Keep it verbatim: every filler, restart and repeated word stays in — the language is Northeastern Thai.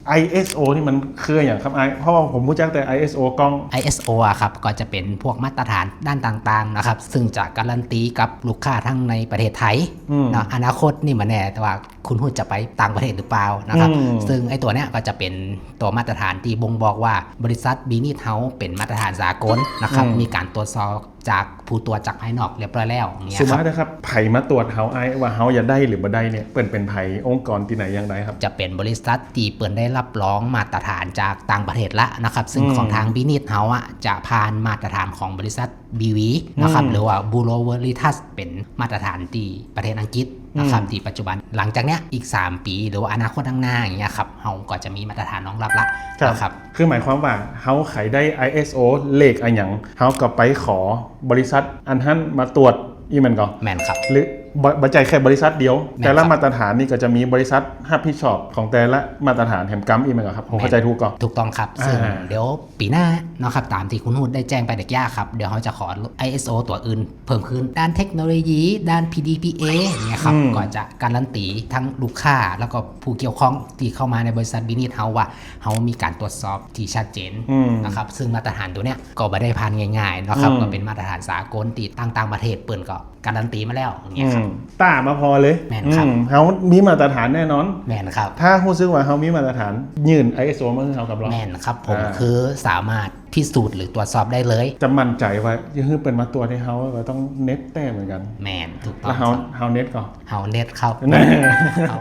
ไอเอสโอ นี่มันคืออย่างครับไอเพราะว่าผมรู้จักแต่ ไอเอสโอ กล้อง ไอเอสโอ อะครับ ก็จะเป็นพวกมาตรฐานด้านต่างๆนะครับ ซึ่งจะการันตีกับลูกค้าทั้งในประเทศไทย อืม เนาะ อนาคตนี่มันแน่แต่ว่าคุณฮู้จะไปต่างประเทศหรือเปล่านะครับ อืม ซึ่งไอ้ตัวเนี้ยก็จะเป็นตัวมาตรฐานที่บ่งบอกว่าบริษัท Beneath House เป็นมาตรฐานสากลนะครับ อืม มีการตรวจสอบจากผู้ตรวจจากภายนอกเรียบร้อยแล้วอย่างเงี้ย สมม ครับ ตินะครับไผมาตรวจเฮาไอว่าเฮาอยากได้หรือบ่ได้เนี่ยเปิ้นเป็นไผองค์กรที่ไหนอย่างไรครับ จะเป็นบริษัทที่เปิ้นได้รับรองมาตรฐานจากต่างประเทศละนะครับ ซึ่ง อืม ของทาง Beneath House อะจะผ่านมาตรฐานของบริษัท บีวี นะครับ อืม หรือว่า Bureau Veritas เป็นมาตรฐานที่ประเทศอังกฤษนะครับ อืม ที่ปัจจุบันหลังจากเนี้ยอีก 3 ปี หรือว่าอนาคตข้างหน้าอย่างเงี้ยครับเฮาก็จะมีมาตรฐานรองรับละ ครับ นะครับ คือหมายความว่าเฮาใครได้ ไอเอสโอ เลขอะหยังเฮาก็ไปขอบริษัทอันนั้นมาตรวจอีกแม่นก่อน แม่นครับ หรือบ่บ่ใช่แค่บริษัทเดียว แม่นครับ แต่ละมาตรฐานนี่ก็จะมีบริษัทรับผิดชอบของแต่ละมาตรฐานแถมกำอีกแม่นก่อนครับผมเข้าใจถูกก่อน ถูกต้องครับ อ่า ซึ่งเดี๋ยวปีหน้าเนาะครับ ตามที่คุณฮูดได้แจ้งไปเมื่อกี้ครับ เดี๋ยวเราจะขอ ไอเอสโอ ตัวอื่นเพิ่มขึ้น ด้านเทคโนโลยี ด้าน พีดีพีเอ อย่างเงี้ยครับ อืม ก็จะการันตีทั้งลูกค้า แล้วก็ผู้เกี่ยวข้องที่เข้ามาในบริษัท Beneath House ว่าเรามีการตรวจสอบที่ชัดเจน อืม นะครับ ซึ่งมาตรฐานตัวเนี้ยก็ไม่ได้ผ่านง่ายๆนะครับ อืม ก็เป็นมาตรฐานสากลที่ต่างๆประเทศเปิ้นก็การันตีมาแล้วอย่างเงี้ยครับ อืมตามาพอเลย แม่นครับ อืมเฮามีมาตรฐานแน่นอน แม่นครับ ถ้าฮู้สึกว่าเฮามีมาตรฐาน ยื่น ไอเอสโอ มาให้เฮากับเรา แม่นครับผม อ่า คือสามารถพิสูจน์หรือตรวจสอบได้เลย จะมั่นใจว่าจะคือเปิ้นมาตรวจให้เฮาก็ต้องเน็ตแต้มเหมือนกัน แม่นถูกต้อ แล้ ง วเฮา ครับ เฮาเน็ตก่อน เฮาเน็ตครับ แน่ เฮา